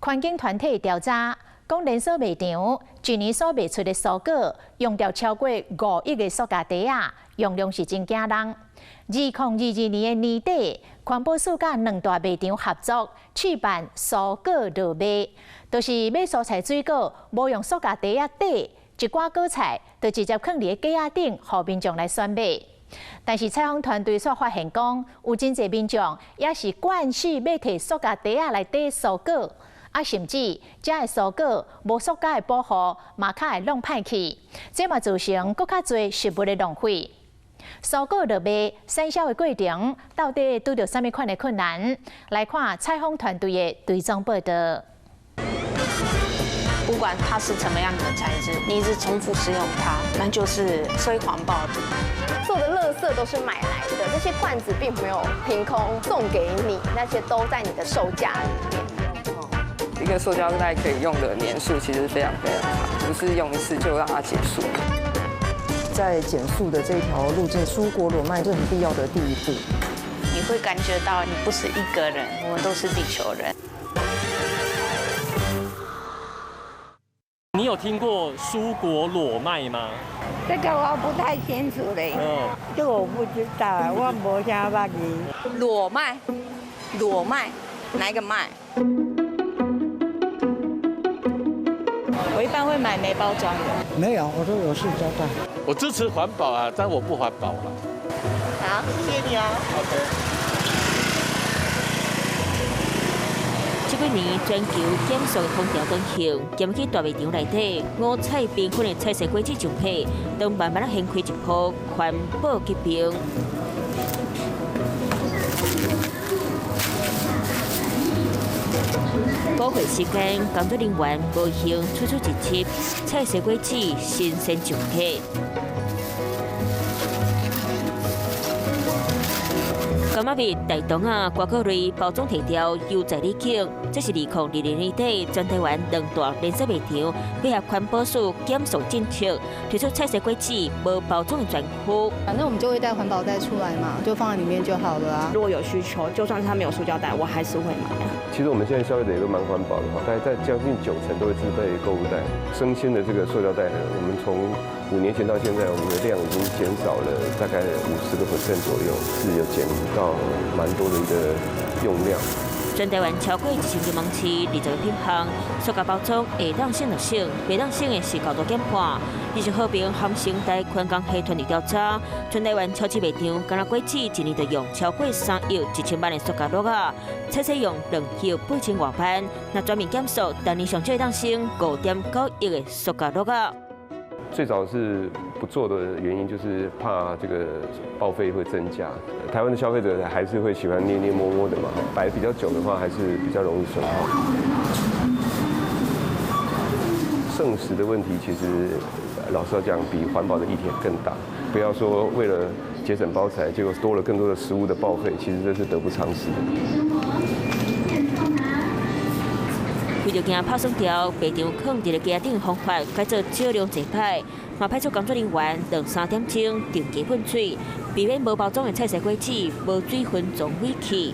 環境團體調查，講連鎖賣場一年所賣出的蔬果，用掉超過5億个塑膠袋仔，用量是真驚人。2022年的年底，環保署佮兩大賣場合作，試辦蔬果裸賣，就是買蔬菜水果無用塑膠袋仔袋，一寡果菜就直接囥佇架仔頂，予民眾來選買。但是採訪團隊卻發現講，有真濟民眾也是慣勢欲提塑膠袋仔來袋蔬果。啊，甚至遮的蔬果無塑膠的保護，嘛較會弄歹去，這嘛造成閣較濟食物的浪費。蔬果裸賣，產銷的過程到底拄著啥物款的困難？來看採訪團隊的追蹤報導。不管它是怎麼樣的材質，你一直重複使用它，那就是最環保的。所有的垃圾都是買來的，這些罐子並沒有憑空送給你，那些都在你的售價裡面。一個塑膠袋可以用的年數其實非常非常長，不是用一次就讓它結束。在減塑的這條路徑，蔬果裸賣是很必要的第一步。你會感覺到你不是一個人，我們都是地球人。你有聽過蔬果裸賣嗎？這個我不太清楚嘞。這個我不知道，我無啥捌去。裸賣，裸賣，哪一個賣？我一般會買沒包裝的。沒有，我都有塑膠袋。我支持環保啊，但我不環保了。好，謝謝你哦。 OK。這幾年全球減塑風潮轉向，兼去大賣場內底五彩繽紛的彩色果子上架，當慢慢仔掀開一波環保革命。寶貴時間，工作人員無閒出出一輯彩色果子新鮮上架。柑仔蜜、大同仔、瓜果類包裝提掉，悠哉離境。這是2022年底，全台灣兩大連鎖賣場配合環保署減塑政策，推出彩色果子無包裝的專區。反正我們就會帶環保袋出來嘛，就放在裡面就好了啊。如果有需求，就算是它沒有塑膠袋，我還是會買啊。其實我們現在消費者也都蠻環保的哈，大概在將近9成都會自備購物袋。生鮮的這個塑膠袋呢，我們從5年前到現在，我們的量已經減少了大概50% 左右，是有減到蠻多的一個用量。全台灣超過1000個門市，20個品項，塑膠包裝會當省就省，袂當省的是高度減半。20號平含生台寬工系團隊調查，全台灣超市賣場，干焦果子一年就用超過3億1千萬的塑膠袋仔，菜色用2億8千外萬。若全面減塑，逐年上少會當省5.9億的塑膠袋仔。最早是不做的原因，就是怕這個報廢會增加。台灣的消費者還是會喜歡捏捏摸摸的嘛，擺比較久的話，還是比較容易損耗。剩食的問題，其實老實講，比環保的議題更大。不要說為了節省包材，結果多了更多的食物的報廢，其實這是得不償失的。為著驚拍損掉，賣場囥佇咧架頂方法改做少量濟擺，嘛派出工作人員2、3點鐘定期噴水，避免無包裝的彩色果子無水分裝毀去。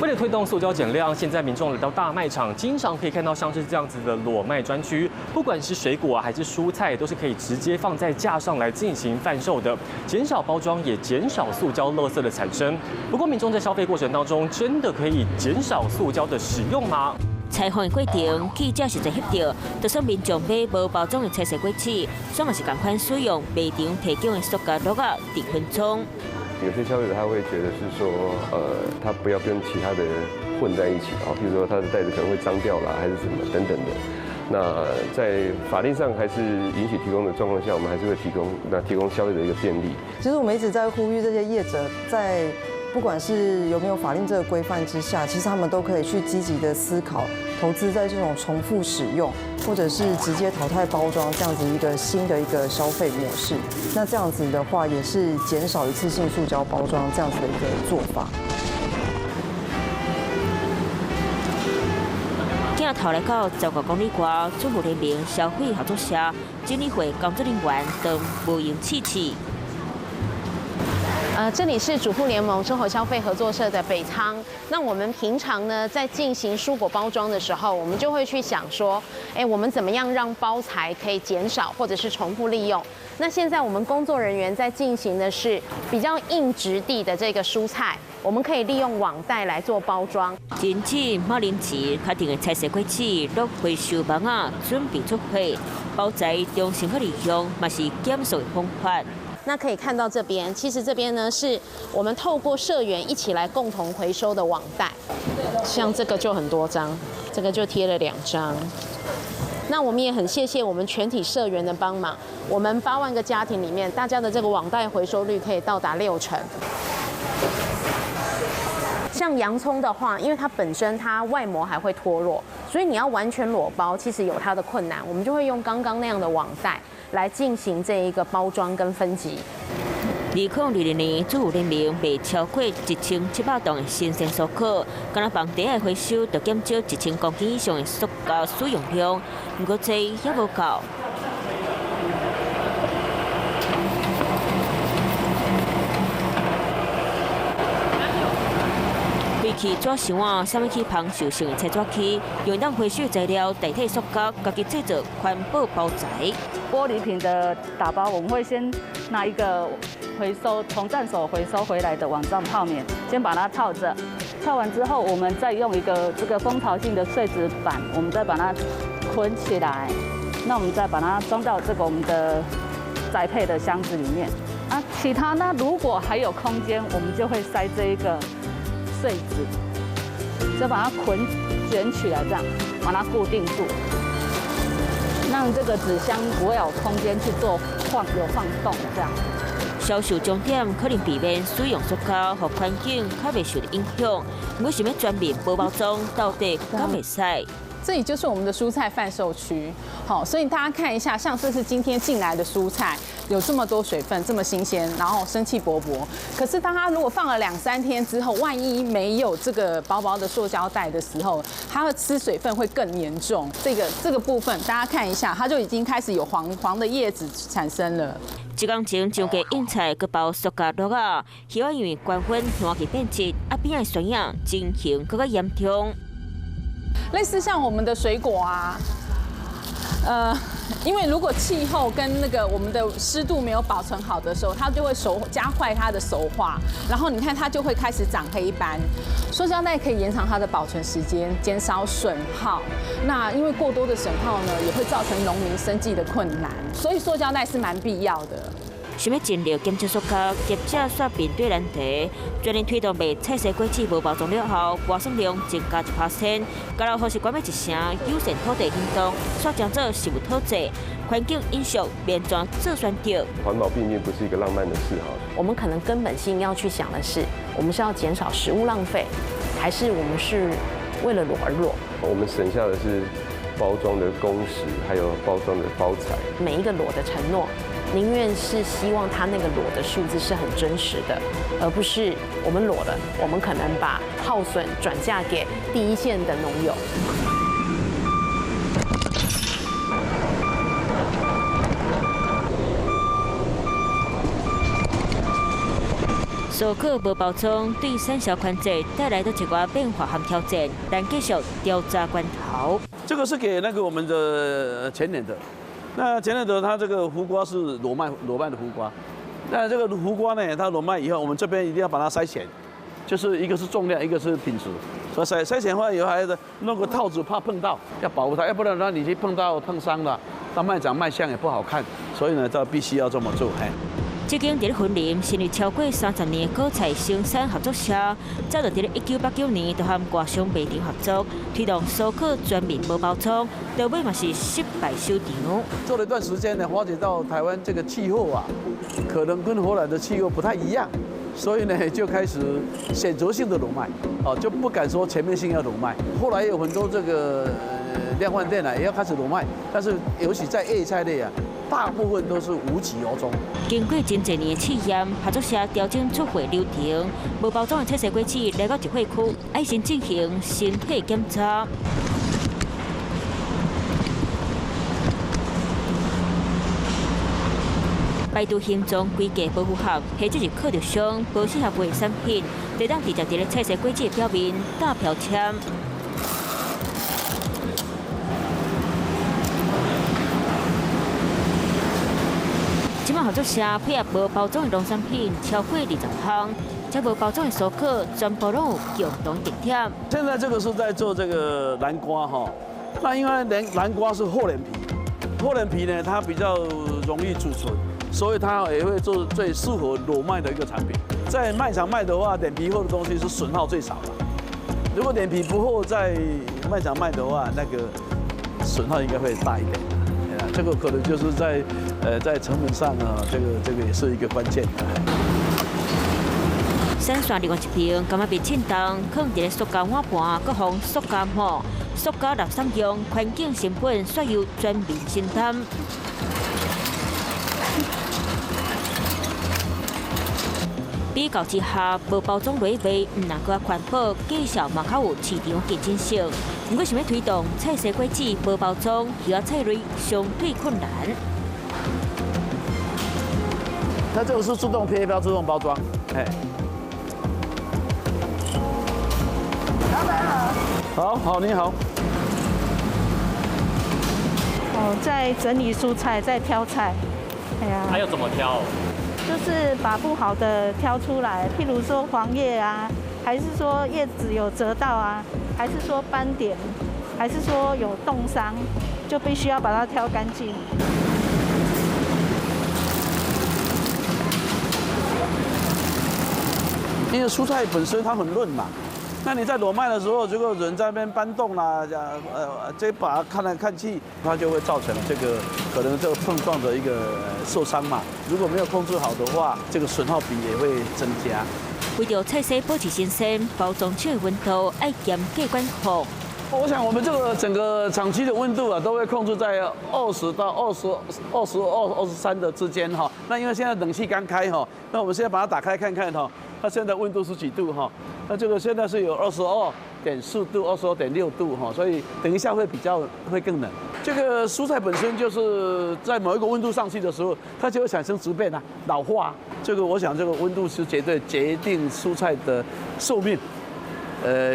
為了推動塑膠減量，現在民眾來到大賣場，經常可以看到像是這樣子的裸賣專區，不管是水果啊還是蔬菜，都是可以直接放在架上來進行販售的，減少包裝，也減少塑膠垃圾的產生。不過，民眾在消費過程當中，真的可以減少塑膠的使用嗎？採訪的過程，記者實際翕著，就算民眾買無包裝的彩色果子，煞嘛是仝款使用賣場提供的塑膠袋仔佇分裝。有些消費者他會覺得是說，他不要跟其他的混在一起啊，譬如說他的袋子可能會髒掉啦，還是什麼等等的。那在法令上還是允許提供的狀況下，我們還是會提供，那提供消費者一個便利。其實我們一直在呼籲這些業者，在不管是有沒有法令這個規範之下，其實他們都可以去積極的思考，投資在這種重複使用，或者是直接淘汰包裝這樣子一個新的一個消費模式。那這樣子的話，也是減少一次性塑膠包裝這樣子的一個做法。鏡頭來到15公里外，主婦聯盟消費合作社整理會工作人員當無閒試試。这里是主妇联盟生活消费合作社的北仓。那我们平常呢，在进行蔬果包装的时候，我们就会去想说，哎，我们怎么样让包材可以减少或者是重复利用？那现在我们工作人员在进行的是比较硬质地的这个蔬菜，我们可以利用网袋来做包装。禁止马铃薯确定的采摘果子落回收网仔准备出货，包材重新去利用，嘛是减塑的方法。那可以看到这边，其实这边呢是我们透过社员一起来共同回收的网袋，像这个就很多张，这个就贴了2张。那我们也很谢谢我们全体社员的帮忙，我们8万个家庭里面，大家的这个网袋回收率可以到达6成。像洋葱的话，因为它本身它外膜还会脱落，所以你要完全裸包，其实有它的困难。我们就会用刚刚那样的网袋来进行这一个包装跟分级。2022年，主妇联盟卖超过1700吨的新鲜蔬果，敢若放袋仔回收，就减少1000公斤以上的塑胶使用量。不过这也无够。废弃纸箱啊，啥物去芳受性的切纸机，用当回收材料代替塑胶，家己制作环保包材。玻璃瓶的打包，我们会先拿一个回收从站所回收回来的网状泡棉，先把它套着，套完之后，我们再用一个这个蜂巢性的碎纸板，我们再把它捆起来，那我们再把它装到这个我们的宅配的箱子里面。啊，其他呢，如果还有空间，我们就会塞这一个碎纸，就把它捆卷起来，这样把它固定住，让这个纸箱不会有空间去做晃有晃动这样。销售终点可能避免使用塑胶，予环境较袂受到影响。我想欲全面无包装，到底敢会使？这里就是我们的蔬菜贩售区，好，所以大家看一下，像这是今天进来的蔬菜，有这么多水分，这么新鲜，然后生气勃勃。可是当它如果放了2、3天之后，万一没有这个薄薄的塑胶袋的时候，它会吃水分会更严重。这个部分大家看一下，它就已经开始有黄黄的叶子产生了。一工前上架硬菜，阁包塑胶袋仔，希望因为关温暖气变质，啊边的酸氧情形阁较严重。类似像我们的水果啊，因为如果气候跟那个我们的湿度没有保存好的时候，它就会加快它的熟化，然后你看它就会开始长黑斑。塑胶袋可以延长它的保存时间，减少损耗。那因为过多的损耗呢，也会造成农民生计的困难，所以塑胶袋是蛮必要的。想欲尽力减少塑胶，业者煞面对难题。全面推动卖菜色果子无包装了后，外送量增加1%。交流予是关要一成友善土地行动，煞将做食物讨债，环境影响免怎做选择。环保毕竟不是一个浪漫的事哈。我们可能根本性要去想的是，我们是要减少食物浪费，还是我们是为了裸而裸？我们省下的是包装的工时，还有包装的包材。每一个裸的承诺。宁愿是希望他那个裸的数字是很真实的，而不是我们裸了，我们可能把耗损转嫁给第一线的农友。蔬果无包装对产销环节带来的一寡变化和挑战，但继续调查关头。这个是给那个我们的前年的。那前年的它这个胡瓜是裸卖的胡瓜，那这个胡瓜呢，它裸卖以后，我们这边一定要把它筛选，就是一个是重量，一个是品质。所以筛选完以后，还要弄个套子，怕碰到，要保护它，要不然让你去碰到碰伤了，那卖长卖相也不好看。所以呢，这必须要这么做。嘿。这间伫咧云林成立超过30年的果菜生产合作社，早就伫咧1989年就和外商卖场合作，推动蔬果全面无包装，到尾嘛是失败收场。做了一段时间呢，发觉到台湾这个气候啊，可能跟荷兰的气候不太一样，所以呢就开始选择性的裸卖，哦，就不敢说全面性要裸卖。后来有很多这个量贩店啊，也要开始裸卖，但是尤其在叶菜类啊。大部分都是无疾而终。经过真济年的试验，合作社调整出货流程，无包装的采摘果子来到集货区，爱先进行身体检查。排除形狀規格無符合，或者是靠著傷、無適合賣產品，會當直接佇咧菜蔬果子表面打標籤。這擺合作社配合無包裝的農產品超過20項，這無包裝的蔬果全部攏有共同特點。現在這個是在做這個南瓜哈，那因為南瓜是厚臉皮，厚臉皮呢它比較容易儲存，所以它也會做最適合裸賣的一個產品。在賣場賣的話，臉皮厚的東西是損耗最少的。如果臉皮不厚，在賣場賣的話，那個損耗應該會大一點。這個可能就是在成本上啊，這個也是一個關鍵。產線另外一邊，感覺袂振動，囥佇咧塑膠碗盤，閣予塑膠膜、塑膠垃圾用，環境成本煞由全民承擔。比較之下，無包裝落賣，毋但閣較環保，價數嘛較有市場競爭性。毋過，想欲推動菜蔬果子無包裝，魚仔菜類相對困難。它這個是自動貼標、自動包裝，哎。老闆好。好好，你好。哦，在整理蔬菜，在挑菜。哎呀。還要怎麼挑？就是把不好的挑出來，譬如說黃葉啊，還是說葉子有折到啊，還是說斑點，還是說有凍傷，就必須要把它挑乾淨。因為蔬菜本身它很嫩嘛，那你在裸賣的時候，如果人在那邊搬動啦，這把它看來看去，它就會造成這個可能這個碰撞的一個受傷嘛。如果沒有控制好的話，這個損耗比也會增加。為著菜色保持新鮮，包裝廠的溫度愛嚴格管控。我想我們這個整個廠區的溫度啊，都會控制在20到22、23的之間哈。那因為現在冷氣剛開哈，那我們現在把它打開看看哈，它現在溫度是幾度哈？那這個現在是有22.4度、22.6度哈，所以等一下會比較會更冷。這個蔬菜本身就是在某一個溫度上去的時候，它就會產生質變啊、老化。這個我想這個溫度是絕對決定蔬菜的壽命。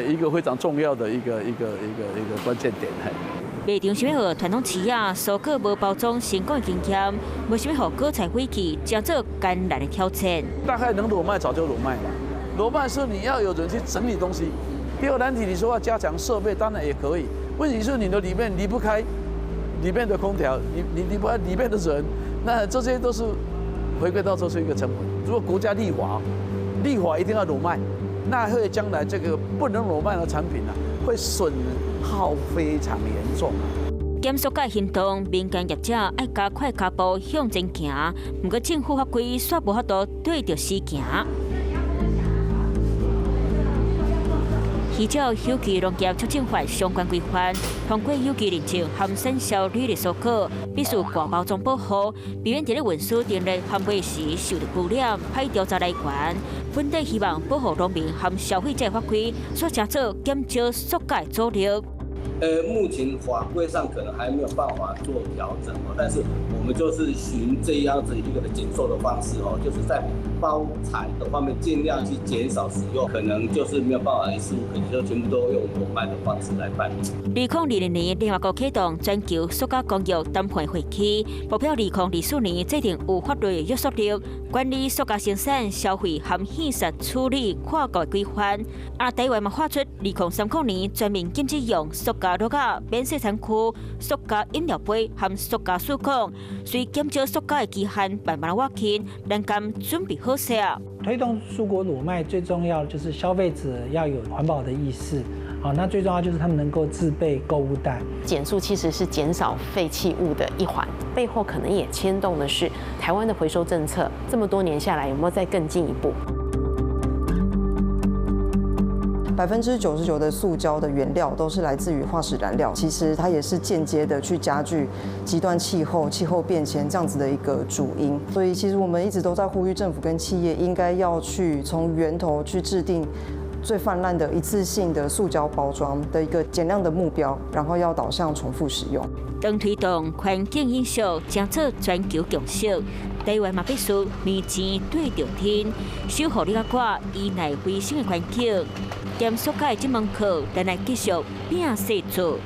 一個非常重要的一個關鍵點。賣場想欲予傳統市仔蔬果無包裝成功的經驗，無想欲予果菜廢棄，成做艱難的挑戰。大概能裸賣早就裸賣了，裸賣是你要有人去整理東西。第二難題，你說要加強設備，當然也可以。問題是你的裡面離不開裡面的空調，你離不開裡面的人，那這些都是回歸到這是一個成本。如果國家立法，立法一定要裸賣。那會將來這個不能裸賣的產品啊，會損耗非常嚴重。減塑膠行動，民間業者愛加快腳步向前行，毋過政府法規煞無法度對著時行。依照有機農業促進法相關規範，通過有機認證含產銷履歷蔬果，必須掛包裝保護，避免佇咧運輸、陳列、販賣時受到污染、歹調查來源。本地希望保護農民和消費者法規，所成做減少塑膠的阻力。目前法規上可能還沒有辦法做調整哦，但是我們就是循這樣子一個的減塑的方式哦，就是在包材的方面盡量去減少使用，可能就是沒有辦法一次，可能就全部都用裸賣的方式來辦理。2020年聯合國啟動全球塑膠工業談判會議，目標2024年制定有法律約束力，管理塑膠生產、消費和廢棄處理跨國規範。啊，台灣嘛發出2030年全面禁止用塑膠粿仔、免洗餐具、塑膠飲料杯和塑膠水管，隨減少塑膠的期限慢慢倚近，咱敢準備好勢啊？推動蔬果裸賣最重要就是消費者要有環保的意識，好，那最重要就是他們能夠自備購物袋。減塑其實是減少廢棄物的一環，背後可能也牽動的是台灣的回收政策，這麼多年下來有沒有再更進一步？ 99%的塑膠的原料都是來自於化石燃料，其實它也是間接的去加劇極端氣候、氣候變遷這樣子的一個主因。所以，其實我們一直都在呼籲政府跟企業應該要去從源頭去制定最泛濫的一次性的塑膠包裝的一個減量的目標，然後要導向重複使用。當推動環境影響，將做全球共識。台灣嘛必須面錢對著天，守護你佮我依賴衛生的環境。減塑膠這門課，咱來繼續拼勢做。